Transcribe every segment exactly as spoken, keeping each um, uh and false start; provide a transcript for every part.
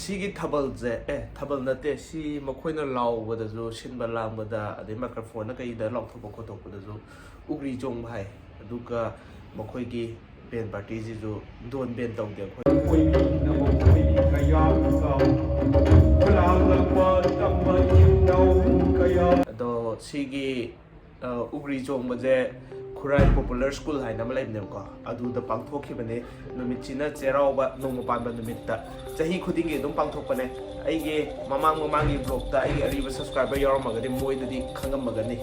ꯁꯤꯒꯤ ꯊꯥꯕꯜꯁꯦ, ꯑꯦ, ꯊꯥꯕꯜ ꯅꯠꯇꯦ, ꯁꯤ ꯃꯈꯣꯏꯅ ꯂꯥꯎꯕꯗꯁꯨ, ꯁꯤꯟꯕ ꯂꯥꯡꯕꯗ, ꯑꯗꯩ ꯃꯥꯏꯀ꯭ꯔꯣꯐꯣꯟꯅ ꯀꯩꯗ ꯂꯥꯎꯊꯣꯛꯄ ꯈꯣꯠꯇꯣꯛꯄꯗꯁꯨ ꯎꯒ꯭ꯔꯤ ꯆꯣꯡꯕ ꯍꯥꯏ꯫ ꯑꯗꯨꯒ ꯃꯈꯣꯏꯒꯤ ꯕꯦꯟ ꯄꯥꯔꯇꯤꯁꯤꯁꯨ ꯗꯣꯟ ꯕꯦꯟ ꯇꯧꯗꯦ ꯑꯩꯈꯣꯏ꯫ ꯑꯗꯣ ꯁꯤꯒꯤ, ꯑ, ꯎꯒ꯭ꯔꯤ ꯆꯣꯡꯕꯁꯦ ꯈꯨꯔꯥꯏ ꯄꯣꯄꯨꯂꯔ ꯁ꯭ꯀꯨꯜ ꯍꯥꯏꯅ ꯑꯃ ꯂꯩꯕꯅꯦꯕꯀꯣ, ꯑꯗꯨꯗ ꯄꯥꯡꯊꯣꯛꯈꯤꯕꯅꯦ꯫ ꯅꯨꯃꯤꯠꯁꯤꯅ ꯆꯩꯔꯥꯎꯕ ꯅꯣꯡꯃ ꯄꯥꯟꯕ ꯅꯨꯃꯤꯠꯇ ꯆꯍꯤ ꯈꯨꯗꯤꯡꯒꯤ ꯑꯗꯨꯝ ꯄꯥꯡꯊꯣꯛꯄꯅꯦ꯫ ꯑꯩꯒꯤ ꯃꯃꯥꯡ ꯃꯃꯥꯡꯒꯤ ꯕ꯭ꯂꯣꯛꯇ ꯑꯩꯒꯤ ꯑꯔꯤꯕ ꯁꯕꯁꯀ꯭ꯔꯥꯏꯕꯔ ꯌꯥꯎꯔꯝꯃꯒꯗꯤ ꯃꯣꯏꯗꯗꯤ ꯈꯪꯉꯝꯃꯒꯅꯤ꯫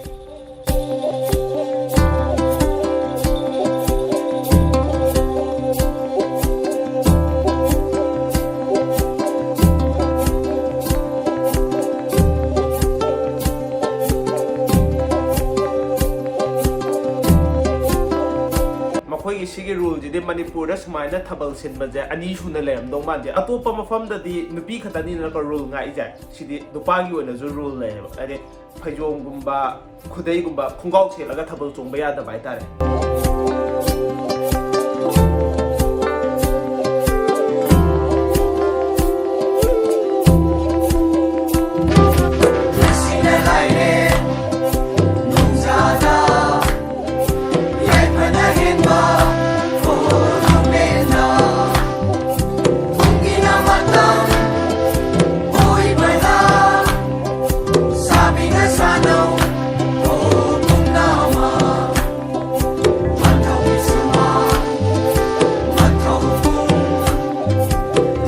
ꯃꯈꯣꯏꯒꯤ ꯁꯤꯒꯤ ꯔꯨꯜꯁꯤꯗꯤ ꯃꯅꯤꯄꯨꯔꯗ ꯁꯨꯃꯥꯏꯅ ꯊꯥꯕꯜ ꯁꯤꯟꯕꯁꯦ ꯑꯅꯤ ꯁꯨꯅ ꯂꯩꯔꯝꯗꯧ ꯃꯥꯟꯗꯦ꯫ ꯑꯇꯣꯞꯄ ꯃꯐꯝꯗꯗꯤ ꯅꯨꯄꯤ ꯈꯛꯇꯅꯤꯗꯅꯀꯣ ꯔꯨꯜ ꯉꯥꯛꯏꯁꯦ, ꯁꯤꯗꯤ ꯅꯨꯄꯥꯒꯤ ꯑꯣꯏꯅꯁꯨ ꯔꯨꯜ ꯂꯩꯌꯦꯕ꯫ ꯍꯥꯏꯗꯤ ꯐꯩꯖꯣꯝꯒꯨꯝꯕ, ꯈꯨꯗꯩꯒꯨꯝꯕ, ꯈꯣꯡꯒ꯭ꯔꯥꯎ ꯁꯦꯠꯂꯒ ꯊꯥꯕꯜ ꯆꯣꯡꯕ ꯌꯥꯗꯕ ꯍꯥꯏꯇꯥꯔꯦ꯫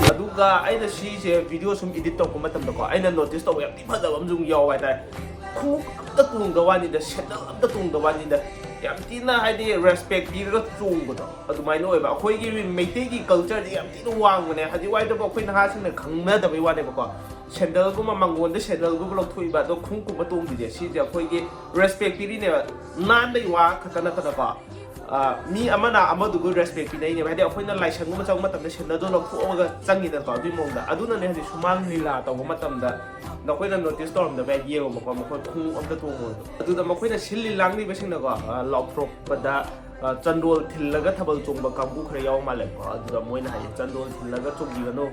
ꯑꯗꯨꯒ ꯑꯩꯅ ꯁꯤꯁꯦ ꯚꯤꯗꯤꯑꯣ ꯁꯨꯝ ꯏꯗꯤꯠ ꯇꯧꯔꯛꯄ ꯃꯇꯝꯗꯀꯣ, ꯑꯩꯅ ꯅꯣꯇꯤꯁ ꯇꯧꯕ ꯌꯥꯝ ꯊꯤ ꯐꯖꯕ ꯑꯃꯁꯨ ꯌꯥꯎꯕ ꯍꯥꯏꯇꯥꯔꯦ꯫ ꯈꯣꯡꯎꯞ ꯑꯝꯇ ꯇꯣꯡꯗ ꯋꯥꯅꯤꯗ, ꯁꯦꯟꯗꯜ ꯑꯝꯇ ꯇꯣꯡꯗ ꯋꯥꯅꯤꯗ, ꯌꯥꯝ ꯊꯤꯅ, ꯍꯥꯏꯗꯤ, ꯔꯦꯁꯄꯦꯛ ꯄꯤꯔꯒ ꯆꯣꯡꯕꯗꯣ ꯑꯗꯨꯃꯥꯏꯅ ꯑꯣꯏꯕ꯫ ꯑꯩꯈꯣꯏꯒꯤ ꯃꯩꯇꯩꯒꯤ ꯀꯜꯆꯔꯗꯤ ꯌꯥꯝ ꯊꯤꯅ ꯋꯥꯡꯕꯅꯦ꯫ ꯍꯧꯖꯤꯛ ꯋꯥꯏꯗꯕꯨ ꯑꯩꯈꯣꯏ ꯅꯍꯥꯁꯤꯡꯅ ꯈꯪꯅꯗꯕꯩ ꯋꯥꯅꯦꯕꯀꯣ꯫ ꯁꯦꯟꯗꯜꯒꯨꯝꯕ, ꯃꯪꯒꯣꯟꯗ ꯁꯦꯟꯗꯜꯒꯨꯝꯕ ꯂꯧꯊꯣꯛꯏꯕ, ꯑꯗꯣ ꯈꯣꯡꯎꯞꯀꯨꯝꯕ ꯇꯣꯡꯗ꯭ꯔꯤꯁꯦ, ꯁꯤꯁꯦ ꯑꯩꯈꯣꯏꯒꯤ ꯔꯦꯁꯄꯦꯛ ꯄꯤꯔꯤꯅꯦꯕ꯫ ꯅꯥꯟꯕꯩ ꯋꯥ ꯈꯛꯇ ꯅꯠꯇꯅꯀꯣ, ꯑ, ꯃꯤ ꯑꯃꯅ ꯑꯃꯗꯨꯕꯨ ꯔꯦꯁꯄꯦꯛ ꯄꯤꯅꯩꯅꯦꯕ꯫ ꯍꯥꯏꯗꯤ ꯑꯩꯈꯣꯏꯅ ꯂꯥꯏꯁꯪꯒꯨꯝꯕ ꯆꯪꯕ ꯃꯇꯝꯗ ꯁꯦꯟꯗꯜꯗꯣ ꯂꯧꯊꯣꯛꯑꯒ ꯆꯪꯉꯤꯗꯅꯀꯣ, ꯑꯗꯨꯒꯤ ꯃꯑꯣꯡꯗ꯫ ꯑꯗꯨꯅꯅꯦ ꯍꯧꯖꯤꯛ ꯁꯨꯃꯥꯡ ꯂꯤꯂꯥ ꯇꯧꯕ ꯃꯇꯝꯗ ꯅꯈꯣꯏꯅ ꯅꯣꯇꯤꯁ ꯇꯧꯔꯝꯗꯕ ꯌꯥꯏ, ꯌꯦꯡꯉꯣꯕꯀꯣ, ꯃꯈꯣꯏ ꯈꯣꯡꯎꯞ ꯑꯝꯇ ꯇꯣꯡꯉꯣꯏꯕ꯫ ꯑꯗꯨꯗ ꯃꯈꯣꯏꯅ ꯁꯤꯜꯂꯤ ꯂꯥꯡꯂꯤꯕꯁꯤꯡꯅꯀꯣ, ꯑ, ꯂꯥꯎꯊꯣꯔꯛꯄꯗ, ꯑ, ꯆꯟꯗꯣꯜ ꯊꯤꯜꯂꯒ ꯊꯥꯕꯜ ꯆꯣꯡꯕ ꯀꯥꯡꯕꯨ ꯈꯔ ꯌꯥꯎ ꯃꯥꯜꯂꯦꯕꯀꯣ꯫ ꯑꯗꯨꯗ ꯃꯣꯏꯅ ꯍꯥꯏꯌꯦ, "ꯆꯟꯗꯣꯜ ꯊꯤꯜꯂꯒ ꯆꯣꯡꯕꯤꯒꯅꯨ,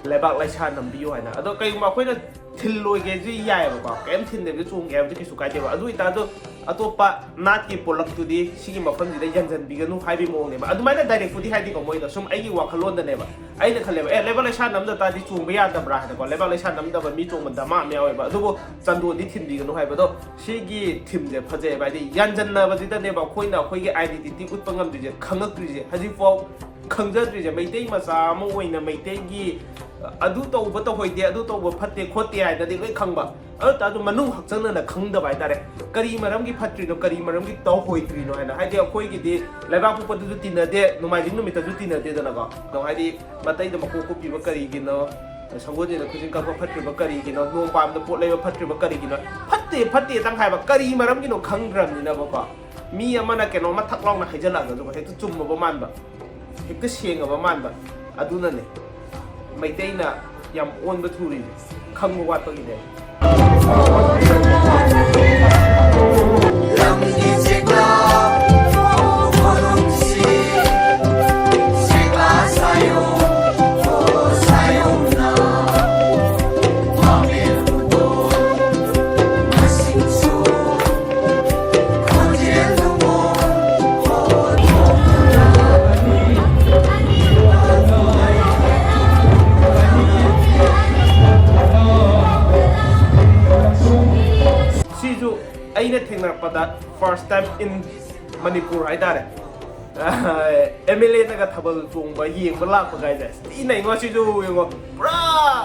ꯂꯩꯕꯥꯛ ꯂꯩꯁꯥ ꯅꯝꯕꯤꯌꯨ" ꯍꯥꯏꯅ꯫ ꯑꯗꯣ ꯀꯩꯒꯨꯝꯕ ꯑꯩꯈꯣꯏꯅ ꯊꯤꯜꯂꯣꯏꯒꯦꯁꯨ ꯌꯥꯏꯑꯕꯀꯣ, ꯀꯩꯝ ꯊꯤꯟꯗꯕꯤꯗ ꯆꯣꯡꯒꯦ ꯍꯥꯏꯕꯗꯤ ꯀꯩꯁꯨ ꯀꯥꯏꯗꯦꯕ꯫ ꯑꯗꯨ ꯑꯣꯏꯇꯥꯔꯁꯨ ꯑꯇꯣꯞꯄ ꯅꯥꯠꯀꯤ ꯄꯣꯂꯛꯇꯨꯗꯤ ꯁꯤꯒꯤ ꯃꯐꯝꯁꯤꯗ ꯌꯥꯟꯁꯤꯟꯕꯤꯒꯅꯨ ꯍꯥꯏꯕꯒꯤ ꯃꯑꯣꯡꯅꯦꯕ꯫ ꯑꯗꯨꯃꯥꯏꯅ ꯗꯥꯏꯔꯦꯛꯄꯨꯗꯤ ꯍꯥꯏꯗꯦꯀꯣ ꯃꯣꯏꯗꯣ, ꯁꯨꯝ ꯑꯩꯒꯤ ꯋꯥꯈꯜꯂꯣꯟꯗꯅꯦꯕ꯫ ꯑꯩꯅ ꯈꯜꯂꯦꯕ, "ꯑꯦ, ꯂꯩꯕꯥꯛ ꯂꯩꯁꯥ ꯅꯝꯗ ꯇꯥꯔꯗꯤ ꯆꯣꯡꯕ ꯌꯥꯗꯕ꯭ꯔꯥ?" ꯍꯥꯏꯅꯀꯣ꯫ ꯂꯩꯕꯥꯛ ꯂꯩꯁꯥ ꯅꯝꯗꯕ ꯃꯤ ꯆꯣꯡꯕ ꯗꯃꯥ ꯑꯃ ꯌꯥꯎꯋꯦꯕ꯫ ꯑꯗꯨꯕꯨ ꯆꯟꯗꯣꯟꯗꯤ ꯊꯤꯟꯕꯤꯒꯅꯨ ꯍꯥꯏꯕꯗꯣ, ꯁꯤꯒꯤ ꯊꯤꯝꯁꯦ ꯐꯖꯩꯑꯕ꯫ ꯍꯥꯏꯗꯤ ꯌꯥꯟꯁꯤꯟꯅꯕꯁꯤꯗꯅꯦꯕ ꯑꯩꯈꯣꯏꯅ ꯑꯩꯈꯣꯏꯒꯤ ꯑꯥꯏꯗꯦꯟꯇꯤꯇꯤ ꯎꯠꯄ ꯉꯝꯗ꯭ꯔꯤꯁꯦ, ꯈꯪꯉꯛꯇ꯭ꯔꯤꯁꯦ꯫ ꯍꯧꯖꯤꯛꯐꯥꯎ ꯈꯪꯖꯗ꯭ꯔꯤꯁꯦ, ꯃꯩꯇꯩ ꯃꯆꯥ ꯑꯃ ꯑꯣꯏꯅ ꯃꯩꯇꯩꯒꯤ, ꯑ, ꯑꯗꯨ ꯇꯧꯕ ꯇꯧꯍꯣꯏꯗꯦ, ꯑꯗꯨ ꯇꯧꯕ ꯐꯠꯇꯦ ꯈꯣꯠꯇꯦ ꯍꯥꯏꯅꯗꯤ ꯂꯣꯏ ꯈꯪꯕ, ꯑꯗꯨ ꯑꯣꯏꯇꯥꯔꯁꯨ ꯃꯅꯨꯡ ꯍꯛꯆꯪꯅꯅ ꯈꯪꯗꯕ ꯍꯥꯏꯇꯥꯔꯦ꯫ ꯀꯔꯤ ꯃꯔꯝꯒꯤ ꯐꯠꯇ꯭ꯔꯤꯅꯣ, ꯀꯔꯤ ꯃꯔꯝꯒꯤ ꯇꯧꯍꯣꯏꯗ꯭ꯔꯤꯅꯣ ꯍꯥꯏꯅ꯫ ꯍꯥꯏꯗꯤ ꯑꯩꯈꯣꯏꯒꯤꯗꯤ ꯂꯩꯕꯥꯛ ꯄꯣꯛꯄꯗꯁꯨ ꯇꯤꯟꯅꯗꯦ, ꯅꯣꯡꯃꯥꯏꯖꯤꯡ ꯅꯨꯃꯤꯠꯇꯁꯨ ꯇꯤꯟꯅꯗꯦꯗꯅꯀꯣ꯫ ꯑꯗꯣ ꯍꯥꯏꯗꯤ ꯃꯇꯩꯗ ꯃꯀꯣꯛ ꯀꯨꯞꯄꯤꯕ ꯀꯔꯤꯒꯤꯅꯣ, ꯁꯪꯒꯣꯜꯁꯦꯟꯗ ꯈꯨꯖꯤꯟ ꯀꯛꯄ ꯐꯠꯇ꯭ꯔꯤꯕ ꯀꯔꯤꯒꯤꯅꯣ, ꯅꯣꯡ ꯄꯥꯟꯕꯗ ꯄꯣꯠ ꯂꯩꯕ ꯐꯠꯇ꯭ꯔꯤꯕ ꯀꯔꯤꯒꯤꯅꯣ? ꯐꯠꯇꯦ ꯐꯠꯇꯦꯇꯪ ꯍꯥꯏꯕ, ꯀꯔꯤ ꯃꯔꯝꯒꯤꯅꯣ ꯈꯪꯗ꯭ꯔꯕꯅꯤꯅꯕꯀꯣ꯫ ꯃꯤ ꯑꯃꯅ ꯀꯩꯅꯣꯝꯃ ꯊꯛ ꯂꯥꯎꯅ ꯍꯥꯏꯖꯜꯂꯛꯑꯒꯁꯨ ꯍꯦꯛꯇ ꯆꯨꯝꯃꯕ ꯃꯥꯟꯕ, ꯍꯦꯛꯇ ꯁꯦꯡꯉꯕ ꯃꯥꯟꯕ꯫ ꯑꯗꯨꯅꯅꯦ ꯃꯩꯇꯩꯅ ꯌꯥꯝ ꯑꯣꯟꯕ ꯊꯨꯔꯤꯁꯦ, ꯈꯪꯕ ꯋꯥꯠꯄꯒꯤꯅꯦ꯫ ꯁꯤꯁꯨ ꯑꯩꯅ ꯊꯦꯡꯅꯔꯛꯄꯗ first time in ꯃꯅꯤꯄꯨꯔ ꯍꯥꯏꯇꯥꯔꯦ꯫ ꯑꯦꯝ ꯑꯦꯜ ꯑꯦꯅꯒ ꯊꯥꯕꯜ ꯆꯣꯡꯕ ꯌꯦꯡꯕ ꯂꯥꯛꯄ ꯀꯥꯏꯁꯦ ꯊꯤꯅ ꯏꯉꯣ꯫ ꯁꯤꯁꯨ ꯌꯦꯡꯉꯣ, ꯄꯨꯔꯥ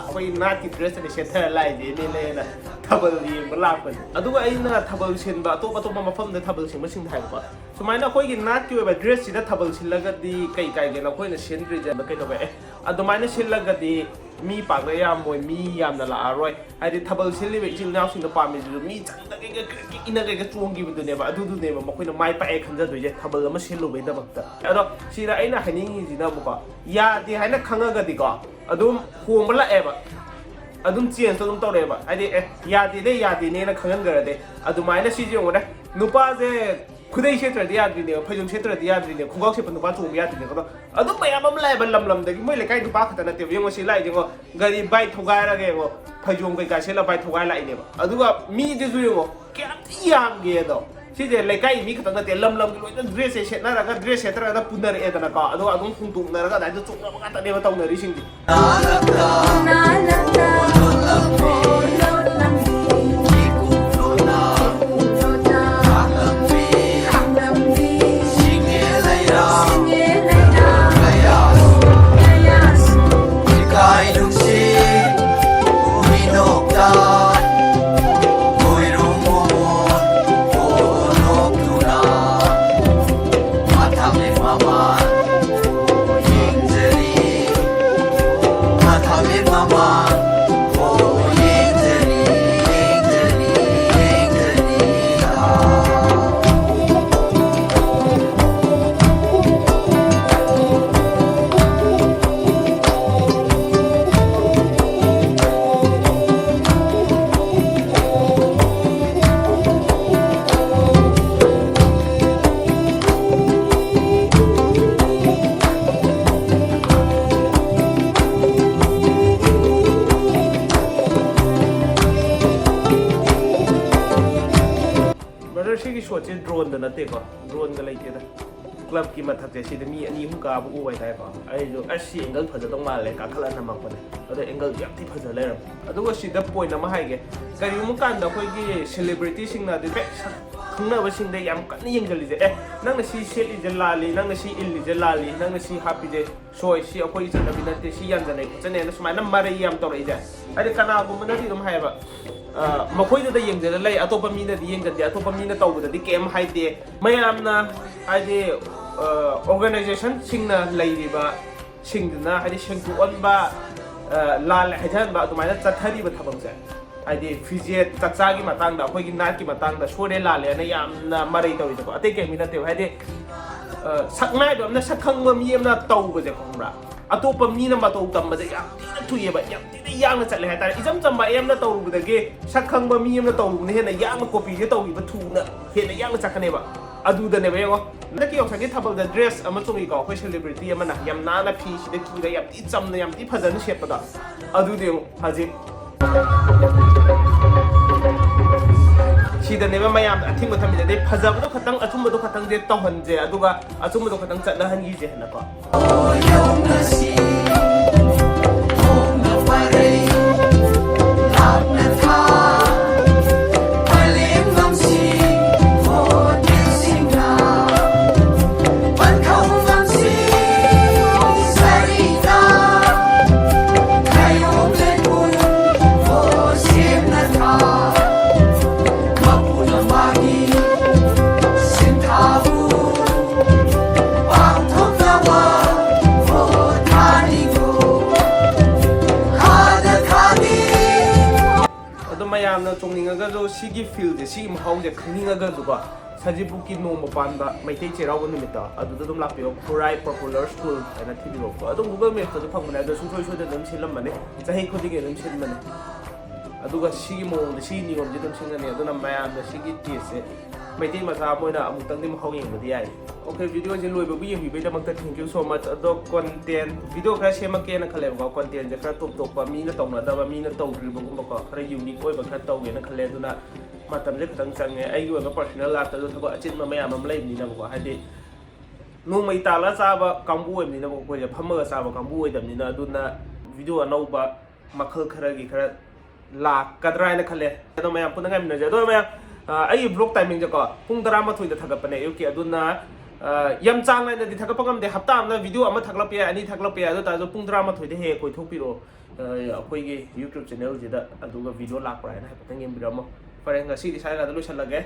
ꯑꯩꯈꯣꯏ ꯅꯥꯠꯀꯤ ꯗ꯭ꯔꯦꯁꯇꯅꯦ ꯁꯦꯠꯊꯔ ꯂꯥꯛꯏꯁꯦ ꯑꯦꯝ ꯑꯦꯜ ꯑꯦꯅ ꯊꯥꯕꯜ ꯌꯦꯡꯕ ꯂꯥꯛꯄꯁꯦ꯫ ꯑꯗꯨꯒ ꯑꯩꯅ ꯊꯥꯕꯜ ꯁꯤꯟꯕ, ꯑꯇꯣꯞ ꯑꯇꯣꯞꯄ ꯃꯐꯝꯗ ꯊꯥꯕꯜ ꯁꯤꯟꯕꯁꯤꯡꯗ ꯍꯥꯏꯕꯀꯣ, ꯁꯨꯃꯥꯏꯅ ꯑꯩꯈꯣꯏꯒꯤ ꯅꯥꯠꯀꯤ ꯑꯣꯏꯕ ꯗ꯭ꯔꯦꯁꯁꯤꯗ ꯊꯥꯕꯜ ꯁꯤꯜꯂꯒꯗꯤ ꯀꯩ ꯀꯥꯏꯒꯦ, ꯅꯈꯣꯏꯅ ꯁꯤꯟꯗ꯭ꯔꯤꯁꯦ ꯀꯩꯗꯧꯕ? ꯑꯦ, ꯑꯗꯨꯃꯥꯏꯅ ꯁꯤꯜꯂꯒꯗꯤ ꯃꯤ ꯄꯥꯛꯅ ꯌꯥꯝꯃꯣꯏ, ꯃꯤ ꯌꯥꯝꯅ ꯂꯥꯛꯑꯔꯣꯏ꯫ ꯍꯥꯏꯗꯤ ꯊꯥꯕꯜ ꯁꯤꯜꯂꯤꯕ ꯏꯆꯤꯜ ꯏꯅꯥꯎꯁꯤꯡꯅ ꯄꯥꯝꯃꯤꯁꯤꯁꯨ ꯃꯤ ꯆꯪꯗꯒꯩ ꯏꯅ ꯀꯩꯒ ꯆꯣꯡꯈꯤꯕꯗꯨꯅꯦꯕ, ꯑꯗꯨꯗꯨꯅꯦꯕ ꯃꯈꯣꯏꯅ ꯃꯥꯏ ꯄꯥꯛꯑꯦ ꯈꯟꯖꯗꯣꯏꯁꯦ, ꯊꯥꯕꯜ ꯑꯃ ꯁꯤꯜꯂꯨꯕꯩꯗꯃꯛꯇ꯫ ꯑꯗꯣ ꯁꯤꯗ ꯑꯩꯅ ꯍꯥꯏꯅꯤꯡꯉꯤꯁꯤꯅ ꯑꯃꯨꯛꯀꯣ, ꯌꯥꯗꯦ ꯍꯥꯏꯅ ꯈꯪꯉꯒꯗꯤꯀꯣ, ꯑꯗꯨꯝ ꯍꯣꯡꯕ ꯂꯥꯛꯑꯦꯕ, ꯑꯗꯨꯝ ꯆꯦꯟꯖꯇꯣ ꯑꯗꯨꯝ ꯇꯧꯔꯛꯑꯦꯕ꯫ ꯍꯥꯏꯗꯤ, ꯑꯦ, ꯌꯥꯗꯦꯅꯦ, ꯌꯥꯗꯦꯅꯦꯅ ꯈꯪꯍꯟꯈ꯭ꯔꯗꯤ꯫ ꯑꯗꯨꯃꯥꯏꯅ ꯁꯤꯁꯦ ꯌꯦꯡꯉꯨꯅꯦ, ꯅꯨꯄꯥꯁꯦ ꯈꯨꯗꯩ ꯁꯦꯠꯇ꯭ꯔꯗꯤ ꯌꯥꯗ꯭ꯔꯤꯅꯦꯕ, ꯐꯩꯖꯣꯝ ꯁꯦꯠꯇ꯭ꯔꯗꯤ ꯌꯥꯗ꯭ꯔꯤꯅꯦ, ꯈꯣꯡꯒ꯭ꯔꯥꯎ ꯁꯦꯠꯄ ꯅꯨꯄꯥ ꯆꯣꯡꯕ ꯌꯥꯗ꯭ꯔꯤꯅꯦ꯫ ꯑꯗꯣ ꯑꯗꯨꯝ ꯃꯌꯥꯝ ꯑꯃ ꯂꯥꯛꯑꯦꯕ, ꯂꯝ ꯂꯝꯗꯒꯤ꯫ ꯃꯣꯏ ꯂꯩꯀꯥꯏ ꯅꯨꯄꯥ ꯈꯛꯇ ꯅꯠꯇꯦꯕ꯫ ꯌꯦꯡꯉꯣ, ꯁꯤ ꯂꯥꯛꯏꯁꯦ ꯌꯦꯡꯉꯣ, ꯒꯥꯔꯤ ꯕꯥꯏꯛ ꯊꯧꯒꯥꯏꯔꯒ ꯌꯦꯡꯉꯣ, ꯐꯩꯖꯣꯝ ꯀꯩꯀꯥ ꯁꯦꯠꯂ ꯕꯥꯏꯛ ꯊꯧꯒꯥꯏꯔ ꯂꯥꯛꯏꯅꯦꯕ꯫ ꯑꯗꯨꯒ ꯃꯤꯗꯨꯁꯨ ꯌꯦꯡꯉꯣ, ꯀꯌꯥꯝ ꯊꯤ ꯌꯥꯝꯒꯦ ꯑꯗꯣ꯫ ꯁꯤꯁꯦ ꯂꯩꯀꯥꯏꯒꯤ ꯃꯤ ꯈꯛꯇꯪ ꯅꯠꯇꯦ, ꯂꯝ ꯂꯝꯒꯤ ꯂꯣꯏꯅ ꯗ꯭ꯔꯦꯁꯁꯦ ꯁꯦꯠꯅꯔꯒ, ꯗ꯭ꯔꯦꯁ ꯁꯦꯠꯇ꯭ꯔꯒꯅ ꯄꯨꯅꯔꯛꯑꯦꯗꯅꯀꯣ, ꯑꯗꯨꯒ ꯑꯗꯨꯝ ꯍꯣꯡꯗꯣꯛꯅꯔꯒ ꯑꯗꯨꯃꯥꯏꯅ ꯆꯣꯡꯅꯕ ꯉꯥꯛꯇꯅꯦꯕ ꯇꯧꯅꯔꯤꯁꯤꯡꯁꯦ꯫ ꯕ꯭ꯔꯗꯔ, ꯁꯤꯒꯤ ꯁꯣꯠꯁꯦ ꯗ꯭ꯔꯣꯟꯗ ꯅꯠꯇꯦꯀꯣ? ꯗ꯭ꯔꯣꯟꯒ ꯂꯩꯇꯦꯗ꯫ ꯀ꯭ꯂꯕꯀꯤ ꯃꯊꯛꯁꯦ ꯁꯤꯗ ꯃꯤ ꯑꯅꯤ ꯑꯍꯨꯝ ꯀꯥꯕ ꯎꯕ ꯍꯥꯏꯇꯥꯔꯦꯀꯣ꯫ ꯑꯩꯁꯨ, "ꯑꯁ, ꯁꯤ ꯑꯦꯡꯒꯜ ꯐꯖꯗꯧ ꯃꯥꯜꯂꯦ", ꯀꯥꯈꯠꯂ ꯅꯝꯃꯛꯄꯅꯦ꯫ ꯑꯗꯣ ꯑꯦꯡꯒꯜꯁꯦ ꯌꯥꯝ ꯊꯤ ꯐꯖ ꯂꯩꯔꯝꯃꯦ꯫ ꯑꯗꯨꯒ ꯁꯤꯗ ꯄꯣꯏꯟ ꯑꯃ ꯍꯥꯏꯒꯦ, ꯀꯔꯤꯒꯨꯝꯕ ꯀꯥꯟꯗ ꯑꯩꯈꯣꯏꯒꯤ ꯁꯦꯂꯦꯕ꯭ꯔꯤꯇꯤꯁꯤꯡꯅ ꯑꯗꯨ ꯍꯦꯛ ꯁꯛ ꯈꯪꯅꯕꯁꯤꯡꯗ ꯌꯥꯝ ꯀꯟꯅ ꯌꯦꯡꯁꯤꯜꯂꯤꯁꯦ, "ꯑꯦ, ꯅꯪꯅ ꯁꯤ ꯁꯦꯠꯂꯤꯁꯦ ꯂꯥꯜꯂꯤ, ꯅꯪꯅ ꯁꯤ ꯏꯜꯂꯤꯁꯦ ꯂꯥꯜꯂꯤ, ꯅꯪꯅ ꯁꯤ ꯍꯥꯞꯄꯤꯁꯦ ꯁꯣꯏ, ꯁꯤ ꯑꯩꯈꯣꯏꯒꯤ ꯆꯠꯅꯕꯤ ꯅꯠꯇꯦ, ꯁꯤ ꯌꯥꯟꯖꯟꯅꯩ ꯈꯣꯠꯆꯟꯅꯩꯅ" ꯁꯨꯃꯥꯏꯅ ꯃꯔꯩ ꯌꯥꯝ ꯇꯧꯔꯛꯏꯁꯦ꯫ ꯍꯥꯏꯗꯤ ꯀꯅꯥꯒꯨꯝꯕꯅꯗꯤ ꯑꯗꯨꯝ ꯍꯥꯏꯌꯦꯕ, ꯑ, "ꯃꯈꯣꯏꯗꯨꯗ ꯌꯦꯡꯖꯔ ꯂꯩ, ꯑꯇꯣꯞꯄ ꯃꯤꯅꯗꯤ ꯌꯦꯡꯖꯗꯦ, ꯑꯇꯣꯞꯄ ꯃꯤꯅ ꯇꯧꯕꯗꯗꯤ ꯀꯩꯝ ꯍꯥꯏꯗꯦ"꯫ ꯃꯌꯥꯝꯅ, ꯍꯥꯏꯗꯤ, ꯑ, ꯑꯣꯔꯒꯅꯥꯏꯖꯦꯁꯟꯁꯤꯡꯅ ꯂꯩꯔꯤꯕ ꯁꯤꯡꯗꯨꯅ, ꯍꯥꯏꯗꯤ, ꯁꯦꯡꯗꯣꯛꯍꯟꯕ, ꯑ, ꯂꯥꯜꯂꯦ ꯍꯥꯏꯖꯍꯟꯕ, ꯑꯗꯨꯃꯥꯏꯅ ꯆꯠꯊꯔꯤꯕ ꯊꯕꯛꯁꯦ, ꯍꯥꯏꯗꯤ ꯐꯤꯖꯦꯠ ꯆꯥꯛꯆꯥꯒꯤ ꯃꯇꯥꯡꯗ, ꯑꯩꯈꯣꯏꯒꯤ ꯅꯥꯠꯀꯤ ꯃꯇꯥꯡꯗ ꯁꯣꯏꯔꯦ ꯂꯥꯜꯂꯦꯅ ꯌꯥꯝꯅ ꯃꯔꯩ ꯇꯧꯔꯤꯗꯣꯀꯣ꯫ ꯑꯇꯩ ꯀꯩꯝꯒꯤ ꯅꯠꯇꯦꯕ, ꯍꯥꯏꯗꯤ ꯑ, ꯁꯛꯅꯥꯏꯕ ꯑꯃꯅ, ꯁꯛ ꯈꯪꯕ ꯃꯤ ꯑꯃꯅ ꯇꯧꯕꯁꯦ ꯈꯪꯕ꯭ꯔꯥ, ꯑꯇꯣꯞꯄ ꯃꯤꯅ ꯃꯇꯧ ꯇꯝꯕꯁꯦ ꯌꯥꯝ ꯊꯤꯅ ꯊꯨꯏꯑꯕ, ꯌꯥꯝ ꯊꯤꯅ ꯌꯥꯡꯅ ꯆꯠꯂꯦ ꯍꯥꯏꯇꯥꯔꯦ꯫ ꯏꯆꯝ ꯆꯝꯕ ꯑꯩ ꯑꯃꯅ ꯇꯧꯔꯨꯕꯗꯒꯤ ꯁꯛ ꯈꯪꯕ ꯃꯤ ꯑꯃꯅ ꯇꯧꯔꯨꯕꯅ ꯍꯦꯟꯅ ꯌꯥꯡꯅ ꯀꯣꯄꯤꯁꯦ ꯇꯧꯈꯤꯕ ꯊꯨꯅ ꯍꯦꯟꯅ ꯌꯥꯡꯅ ꯆꯠꯀꯅꯦꯕ꯫ ꯑꯗꯨꯗꯅꯦꯕ ꯌꯦꯡꯉꯣ, ꯍꯟꯗꯛꯀꯤ ꯌꯥꯎꯁꯪꯒꯤ ꯊꯥꯕꯜꯗ ꯗ꯭ꯔꯦꯁ ꯑꯃ ꯆꯣꯡꯉꯤꯀꯣ, ꯑꯩꯈꯣꯏ ꯁꯦꯂꯦꯕ꯭ꯔꯤꯇꯤ ꯑꯃꯅ ꯌꯥꯝ ꯅꯥꯟꯅ ꯐꯤ ꯁꯤꯗ ꯀꯤꯔ ꯌꯥꯝ ꯊꯤ ꯆꯝꯅ ꯌꯥꯝ ꯊꯤ ꯐꯖꯅ ꯁꯦꯠꯄꯗꯣ꯫ ꯑꯗꯨꯗꯤ ꯌꯦꯡꯉꯣ ꯍꯧꯖꯤꯛ ꯁꯤꯗꯅꯦꯕ ꯃꯌꯥꯝꯅ ꯑꯊꯤꯡꯕ ꯊꯝꯃꯤꯁꯦ꯫ ꯑꯗꯩ ꯐꯖꯕꯗꯣ ꯈꯇꯪ, ꯑꯆꯨꯝꯕꯗꯣ ꯈꯇꯪꯁꯦ ꯇꯧꯍꯟꯁꯦ, ꯑꯗꯨꯒ ꯑꯆꯨꯝꯕꯗꯣ ꯈꯇꯪ ꯆꯠꯅꯍꯟꯈꯤꯁꯦ ꯍꯥꯏꯅꯀꯣ꯫ ꯑꯗꯣ ꯃꯌꯥꯝꯅ ꯆꯣꯡꯅꯤꯡꯉꯒꯁꯨ, ꯁꯤꯒꯤ ꯐꯤꯜꯁꯦ, ꯁꯤꯒꯤ ꯃꯍꯥꯎꯁꯦ ꯈꯪꯅꯤꯡꯉꯒꯁꯨꯀꯣ, ꯁꯖꯤꯕꯨꯒꯤ ꯅꯣꯡꯃ ꯄꯥꯟꯕ ꯃꯩꯇꯩ ꯆꯩꯔꯥꯎꯕ ꯅꯨꯃꯤꯠꯇꯣ, ꯑꯗꯨꯗ ꯑꯗꯨꯝ ꯂꯥꯛꯄꯤꯌꯣ, ꯈꯨꯔꯥꯏ ꯄꯣꯄꯨꯂꯔ ꯁ꯭ꯀꯨꯜ ꯍꯥꯏꯅ ꯊꯤꯕꯤꯔꯣꯀꯣ꯫ ꯑꯗꯨꯝ ꯒꯨꯒꯜ ꯃꯦꯞꯇꯁꯨ ꯐꯪꯕꯅꯦ, ꯑꯗꯣ ꯁꯨꯡꯁꯣꯏ ꯁꯣꯏꯗꯅ ꯑꯗꯨꯝ ꯁꯤꯜꯂꯝꯕꯅꯦ, ꯆꯍꯤ ꯈꯨꯗꯤꯡꯒꯤ ꯑꯗꯨꯝ ꯁꯤꯟꯕꯅꯦ꯫ ꯑꯗꯨꯒ ꯁꯤꯒꯤ ꯃꯑꯣꯡꯗ, ꯁꯤꯒꯤ ꯅꯤꯌꯣꯝꯁꯦ ꯑꯗꯨꯝ ꯁꯤꯟꯒꯅꯤ꯫ ꯑꯗꯨꯅ ꯃꯌꯥꯝꯅ ꯁꯤꯒꯤ ꯇꯦꯁꯁꯦ ꯃꯩꯇꯩ ꯃꯆꯥ ꯑꯃ ꯑꯣꯏꯅ ꯑꯃꯨꯛꯇꯪꯗꯤ ꯃꯍꯥꯎ ꯌꯦꯡꯕꯗꯤ ꯌꯥꯏ꯫ ꯑꯣꯀꯦ, ꯚꯤꯗꯤꯑꯣꯁꯦ ꯂꯣꯏꯕꯕꯨ ꯌꯦꯡꯕꯤꯕꯩꯗꯃꯛꯇ thank you so much꯫ ꯑꯗꯣ ꯀꯣꯟꯇꯦꯟ, ꯚꯤꯗꯤꯑꯣ ꯈꯔ ꯁꯦꯝꯃꯛꯀꯦꯅ ꯈꯜꯂꯦꯕꯀꯣ꯫ ꯀꯣꯟꯇꯦꯟꯁꯦ ꯈꯔ ꯇꯣꯞ ꯇꯣꯞꯄ, ꯃꯤꯅ ꯇꯧꯅꯗꯕ, ꯃꯤꯅ ꯇꯧꯗ꯭ꯔꯤꯕꯒꯨꯝꯕꯀꯣ, ꯈꯔ ꯌꯨꯅꯤꯛ ꯑꯣꯏꯕ ꯈꯔ ꯇꯧꯒꯦꯅ ꯈꯜꯂꯦ꯫ ꯑꯗꯨꯅ ꯃꯇꯝꯁꯦ ꯈꯤꯇꯪ ꯆꯪꯉꯦ꯫ ꯑꯩꯒꯤ ꯑꯣꯏꯕ ꯄꯔꯁꯣꯅꯦꯜ ꯂꯥꯏꯐꯇꯁꯨ ꯊꯕꯛ ꯑꯆꯤꯟꯕ ꯃꯌꯥꯝ ꯑꯃ ꯂꯩꯕꯅꯤꯅꯀꯣ, ꯍꯥꯏꯗꯤ ꯅꯣꯡꯃꯩ ꯇꯥꯜꯂꯒ ꯆꯥꯕ ꯀꯥꯡꯕꯨ ꯑꯣꯏꯕꯅꯤꯅꯀꯣ, ꯑꯩꯈꯣꯏꯁꯦ ꯐꯝꯃꯒ ꯆꯥꯕ ꯀꯥꯡꯕꯨ ꯑꯣꯏꯗꯕꯅꯤꯅ꯫ ꯑꯗꯨꯅ ꯚꯤꯗꯤꯑꯣ ꯑꯅꯧꯕ ꯃꯈꯜ ꯈꯔꯒꯤ ꯈꯔ ꯂꯥꯛꯀꯗ꯭ꯔꯥ ꯍꯥꯏꯅ ꯈꯜꯂꯦ꯫ ꯑꯗꯣ ꯃꯌꯥꯝ ꯄꯨꯟꯅ ꯉꯥꯏꯃꯤꯟꯅꯁꯦ꯫ ꯑꯗꯣ ꯃꯌꯥꯝ, ꯑ, ꯑꯩꯒꯤ ꯚ꯭ꯂꯣꯒ ꯇꯥꯏꯃꯤꯡꯁꯦꯀꯣ, ꯄꯨꯡ ꯇꯔꯥꯃꯥꯊꯣꯏꯗ ꯊꯥꯒꯠꯄꯅꯦ ꯑꯌꯨꯛꯀꯤ꯫ ꯑꯗꯨꯅ, ꯑ, ꯌꯥꯝ ꯆꯥꯡ ꯅꯥꯏꯅꯗꯤ ꯊꯥꯒꯠꯄ ꯉꯝꯗꯦ꯫ ꯍꯞꯇꯥ ꯑꯃꯗ ꯚꯤꯗꯤꯑꯣ ꯑꯃ ꯊꯥꯒꯠꯂꯛꯄ ꯌꯥꯏ, ꯑꯅꯤ ꯊꯥꯒꯠꯂꯛꯄ ꯌꯥꯏ꯫ ꯑꯗꯨ ꯑꯣꯏ ꯇꯥꯔꯁꯨ ꯄꯨꯡ ꯇꯔꯥꯃꯥꯊꯣꯏꯗ ꯍꯦꯛ ꯍꯦꯛ ꯀꯣꯏꯊꯣꯛꯄꯤꯔꯛꯑꯣ, ꯑ, ꯑꯩꯈꯣꯏꯒꯤ YouTube ꯆꯦꯅꯦꯜꯁꯤꯗ, ꯑꯗꯨꯒ ꯚꯤꯗꯤꯑꯣ ꯂꯥꯛꯄ꯭ꯔꯥ ꯍꯥꯏꯅ ꯍꯥꯏꯐꯦꯠꯇꯪ ꯌꯦꯡꯕꯤꯔꯝꯃꯣ꯫ ꯐꯔꯦ, ꯉꯁꯤꯗꯤ ꯁ꯭ꯋꯥꯏ ꯖꯒꯥꯗ ꯂꯣꯏꯁꯤꯜꯂꯒꯦ꯫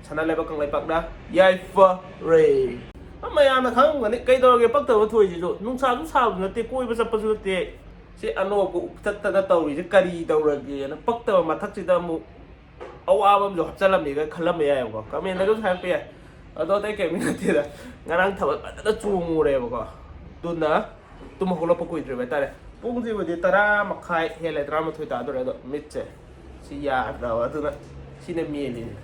ꯁꯅꯥ ꯂꯩꯕꯥꯛ ꯀꯪꯂꯩꯄꯥꯛꯅ ꯌꯥꯏꯐꯔꯦ꯫ ꯃꯌꯥꯝꯅ ꯈꯪꯉꯝꯒꯅꯤ ꯀꯩꯗꯧꯔꯒꯦ ꯄꯛꯇꯕ ꯊꯣꯛꯏꯁꯤꯁꯨ꯫ ꯅꯨꯡꯁꯥꯁꯨ ꯁꯥꯕꯁꯨ ꯅꯠꯇꯦ, ꯀꯣꯏꯕ ꯆꯠꯄꯁꯨ ꯅꯠꯇꯦ꯫ ꯁꯤ ꯑꯅꯣꯞꯀ ꯎꯞꯊꯠꯇꯅ ꯇꯧꯔꯤꯁꯦ ꯀꯔꯤ ꯇꯧꯔꯒꯦꯅ ꯄꯛꯇꯕ ꯃꯊꯛꯁꯤꯗ ꯑꯃꯨꯛ ꯑꯋꯥꯕ ꯑꯃꯁꯨ ꯍꯥꯞꯆꯜꯂꯝꯃꯦꯒ ꯈꯜꯂꯝꯕ ꯌꯥꯏꯕꯀꯣ, ꯀꯃꯦꯟꯗꯒꯁꯨ ꯍꯥꯏꯔꯛꯄ ꯌꯥꯏ꯫ ꯑꯗꯣ ꯑꯇꯩ ꯀꯩꯝ ꯅꯠꯇꯦꯗ, ꯉꯔꯥꯡ ꯊꯥꯕꯜ ꯐꯖꯅ ꯆꯣꯡꯉꯨꯔꯦꯕꯀꯣ꯫ ꯑꯗꯨꯅ ꯇꯨꯝ ꯍꯧꯒꯠꯂꯛꯄ ꯀꯨꯏꯗ꯭ꯔꯤꯕ ꯍꯥꯏꯇꯥꯔꯦ꯫ ꯄꯨꯡꯁꯤꯕꯨꯗꯤ ꯇꯔꯥ ꯃꯈꯥꯏ ꯍꯦꯜꯂꯦ, ꯇꯔꯥꯃꯥꯊꯣꯏ ꯇꯥꯗꯣꯔꯦ꯫ ꯑꯗꯣ ꯃꯤꯠꯁꯦ ꯁꯤ ꯌꯥꯗ꯭ꯔꯕ, ꯑꯗꯨꯅ ꯁꯤꯅ ꯃꯦꯜꯂꯤꯅꯦ꯫